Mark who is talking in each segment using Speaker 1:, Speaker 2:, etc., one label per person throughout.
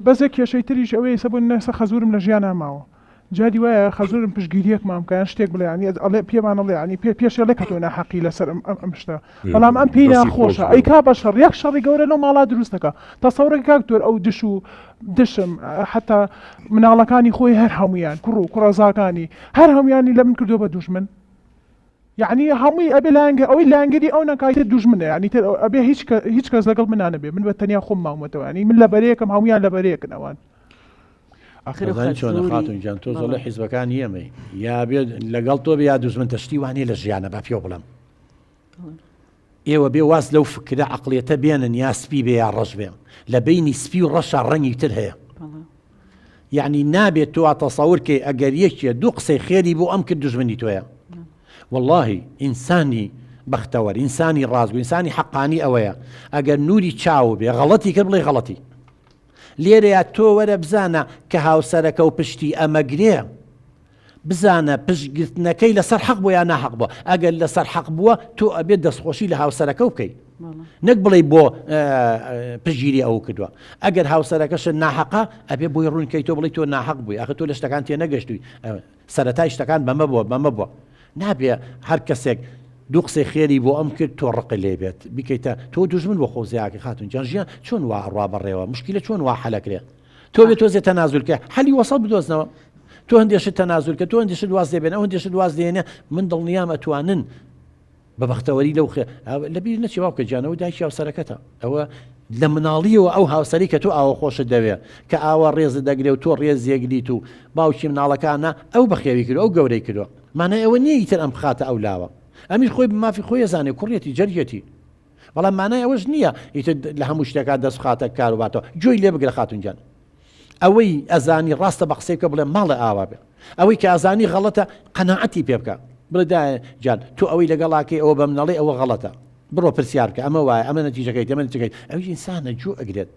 Speaker 1: بەس یەک کێشەی تریش ئەوەیە ئیسە بۆ نمونە ئێستا خەزورم لە ژیانا ماوە جاری وایە خەزورم پشتگیریەکمان بکا یان شتێک بڵێ یانی ئەڵێ پێمان ئەڵێ یانی پێ پێش ئەڵێ کە تۆ ناحەقی لەسەر ئەم ئەم ئەم شتە بەڵام ئەم پێی
Speaker 2: دەستی خۆش
Speaker 1: ناخۆشە
Speaker 2: بێ.
Speaker 1: ئەیکا بە شەڕ یەک شەڕی گەورە لەو ماڵا دروست دەکا تەسەورەکە کاک دکتۆر ئەو دش و دشم حەتا مناڵەکانی خۆی هەر هەموویان کوڕ و کوڕەزاکانی هەر هەموویانی لە من کردووە بە دوژمن یەعنی هەمووی ئەبێ لایەنگە ئەوەی لایەنگری ئەو نەکا ئیتر دوژمنە یانی تر ئەبێ هیچ کە هیچ کەس لەگەڵ منا نەبێ من بە تەنیا خۆم ماومەتەوە یانی من لە بەرەیەکم هەموویان لە بەرەیەکن ئەوان.
Speaker 3: ئاخر
Speaker 4: ئەزانی چۆنە
Speaker 3: خەزوری
Speaker 4: خاتون گیان تۆ
Speaker 3: بەڵێ
Speaker 4: زەڵێ حیزبەکانی ئێمەی یا بێ لەگەڵ تۆ بێ یا دوژمنتە شتی وا نیە لە ژیانە با پێو بڵێم
Speaker 3: بەڵێ.
Speaker 4: ئێوە بێ واز لەو فکرە عەقڵیەتە بێنن یا سپی بێ یا ڕەش بێ لە بەینی سپی و ڕەشا ڕەنگی تر هەیە یەعنی نابێت تۆ تەسەور کەی ئەگەر یەکێ دوو قسەی خێری بۆ ئەم کرد دوژمنی تۆیە واللهی ئینسانی بەختەوەر ئینسانی ڕاستگو ئینسانی حەقانی ئەوەیە ئەگەر نوری چاو بێ غەڵەتی کرد بڵێ غەڵەتی لێرەیە تۆ وەرە بزانە کە هاوسەرەکە و پشتی ئەمەگرێ بزانە پشت گرتنەکەی لەسەر حەق بووە یا ناحەق بووە ئەگەر لەسەر حەق بووە تۆ ئەبێت دەستخۆشی لە هاوسەرەکەو بکەی نەک بڵێ بۆ پشگیری ئەو کردووە ئەگەر هاوسەرەکەشت ناحەقە ئەبێ بۆی ڕوونکەی تۆ بڵی تۆ ناحەق بووی ئەخە تۆ لە شتەکان تێ نەگەشتووی سەرەتای شتەکان بەمە بووە بەمە بووە نابێ هەر کەسێک دوو قسەی خێری بۆ ئەم کرد تۆ ڕقی لێ بێت بیکەیتە تۆ دوژمن بۆ خۆزیاکە خاتون جان ژیان چۆن وا ئەڕوا بەڕێوە مشکلە چۆن وا حەلەکرێ تۆ بێ تۆزێ تەنازول کە حەلی وەسەڵ بدۆزنەوە تۆ هەندێ شت تەنازول کە تۆ هەندێ شت واز لێ بێنە ئەو هەندێ شت واز لێنە من دڵنیام ئەتوانن بە بەختەوەری لەو خێ لەبیر نەچێ باوکە گیان ئەوە دایکی هاوسەرەکەتە ئەوە لە مناڵیەوە ئەو هاوسەری کە تۆ ئاوە خۆشت دەوێ کە ئاوا ڕێزت دەگرێ و تۆ ڕێز یەگریت و باوکی مناڵەکانە ئەو بەخێوی کردو ئەو گەورەی کردووە مانای ئەوە نییە ئیتر ئەم بخاتە ئەو لاوە ئەمیش خۆی بە مافی خۆی ئەزانێ کوڕیەتی جەرگێتی بەڵام مانای ئەوەش نییە ئیتر لە هەموو شتێکا دەست بخاتە کار و باتەوە گوێی لێ بگرە خاتون گیان ئەوەی ئەزانی ڕاستە بە قسەی بکە بڵێ ماڵێ ئاوا بێ ئەوەی کە ئەزانی غەڵەتە قەناعەتی پێ بکە بڵێ دایە گیان تۆ ئەوەی لەگەڵاکەی ئەوە بەم نەڵێ ئەوە غەڵەتە بڕۆ پرسیار بکە ئەمە وایە ئەمە نەتیجەکەی ئەمە نەتیجەکەی ئەویش ئینسانە گوێ ئەگرێت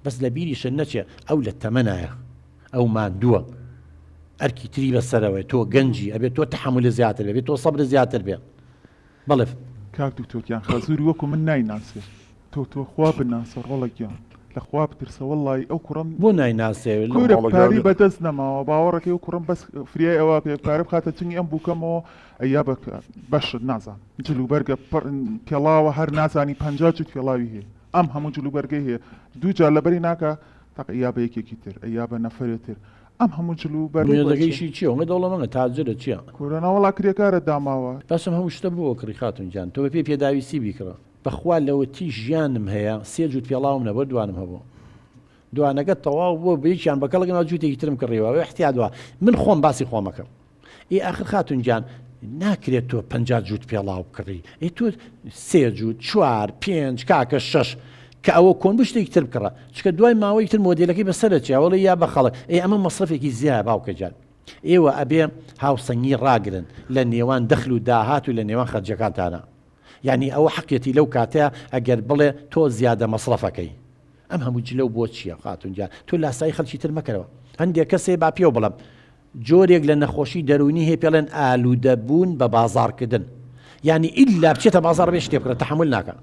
Speaker 4: بەس لە بیریشت نەچێ ئەو لە تەمەنایە ئەو ماندووە ئەرکی تری بەسەرەوەی تۆ گەنجی ئەبێت تۆ تەحەمول زیاتر بێ تۆ سەبر زیاتر بێ بەڵێ.
Speaker 2: کاک دکتۆر گیان خەزوری وەکو من نایناسێ تۆ تۆ خوا بناسە ڕۆڵە گیان لە خوا بترسە وەڵایی ئەو کوڕەم
Speaker 4: بۆ نایناسێ لە
Speaker 2: کورە
Speaker 4: ماڵە
Speaker 2: پارەی
Speaker 4: گیانە.
Speaker 2: بەدەست نەماوە باوەڕەکەی ئەو کوڕەم بەس فریای ئەوە پێ پارە بخاتە چنگی ئەم بوکەمەوە ئەیا بە بەشت نازانم جل و بەرگە پڕ پێڵاوە هەر نازانی 50 جوت پێڵاوی هەیە ئەم هەموو جل و بەرگەی هەیە دوو جار لەبەری ناکا تەق ئەیا بە یەکێکی تر ئەیا بە نەفەرێ تر ئەم هەموو جل و بەرگەی بۆ
Speaker 4: مێردەکەی
Speaker 2: چیە؟
Speaker 4: ئیشی چیە ئەوەنگە دەوڵەمەنە تاجرە چیە؟
Speaker 2: کورە نەوەڵا کرێکارە داماوە.
Speaker 4: بەس ئەم هەموو شتە بۆ ئەکڕی خاتون گیان تۆ بەپێی پێداویستی بیکڕە بەخوا لەوەتی ژیانم هەیە سێ جووت پێڵاوم نەبووە دوانم هەبوو دوانەکە تەواو بووە بە یەکیان بە کەڵک ناو جووتێکی ترم کڕیوە ئەوە احتیاط وا من خۆم باسی خۆمەکەم ئێ ئاخر خاتون گیان ناکرێت تۆ 50 جووت پێڵاو بکڕی ئێ تۆ سێ جووت چوار پێنج کاکە شەش کە ئەوە کۆن بوو شتێکی تر بکڕە چکە دوای ماوەی تر مۆدێلەکەی بەسەرە چێ ئەوەڵێ یا بە خەڵک ئێ ئەمە مەسرەفێکی زیایە باوکە گیان ئێوە ئەبێ هاوسەنگی ڕاگرن لە نێوان دەخل و داهات و لە نێوان خەرجەکانتانە یعنی ئەوە حەقیەتی لەو کاتەیە ئەگەر بڵێ تۆ زیادە مەسرەفەکەی ئەم هەموو جلە و بۆ چییە خاتون گیان تۆ لاسایی خەڵکی تر مەکەرەوە هەندێک کەسێ با پێو بڵم جۆرێک لە نەخۆشی دەروونی هەیە پێڵێن ئالوودەبوون بە بازاڕکردن یانی ئیلا بچێتە بازاڕ بێ شتێ بکڕێت تەحەمول ناکا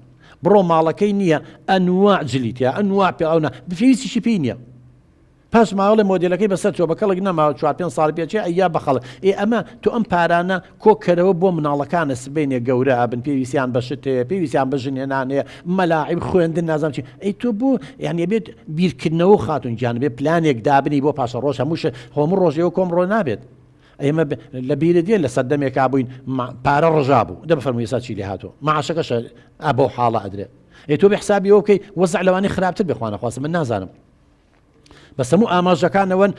Speaker 4: بڕۆ ماڵەکەی نییە ئەنواع جلی تیا ئەنواع پێ ئەو نا پێویستیشی پێی نییە پاش ماوەڵێ مۆدێلەکەی بەسەر چوە بە کەڵک نەماوە چوار پێنج ساڵ پێچێ ئەیا بە خەڵک ئێ ئەمە تۆ ئەم پارانە کۆکەرەوە بۆ مناڵەکانە سبەینێ گەورە ئەبن پێویستیان بە شت هەیە پێویستیان بە ژن هێنان هەیە مەلاعیب خوێندن نازانم چی ئەی تۆ بۆ یانی ئەبێت بیرکردنەوە خاتون گیان بێ پلانێک دابنی بۆ پاشە ڕۆژ هەموو شت هەموو ڕۆژێەوە کۆم ڕۆ نابێت ئێمە لە بیرت دێ لە سەردەمێکا بووین پارە ڕژا بوو دە بفەرموو ئێستا چی لێ هاتووە معاشەکەشە ئا بەو حاڵە ئەدرێ ئێ تۆ بێ حسابی ئەوە بکەی وەزع لەوانەیە خراپتر بێ خوانەخواستە من نازانم بەس هەموو ئاماژەکانەوەن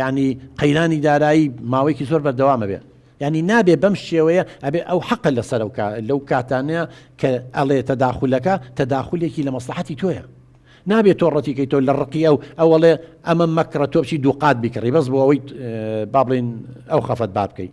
Speaker 4: ینی قەیرانی دارایی ماوەیەکی زۆر بەردەوامە بێ ینی نابێ بەم شێوەیە ئەبێ ئەو حەقە لەسەر ئەو لەو کاتانەیە کە ئەڵێ تەداخولەکە تەداخولێکی لە مەسلحەتی تۆیە نابێت تۆ ڕەتیکەی تۆ لە ڕقی ئەو ئەوەڵێ ئەمە مەکڕە تۆ بچی دووقات بیکڕی بەس بۆ ئەوەی با بڵین ئەو خەفەت بار بکەیت.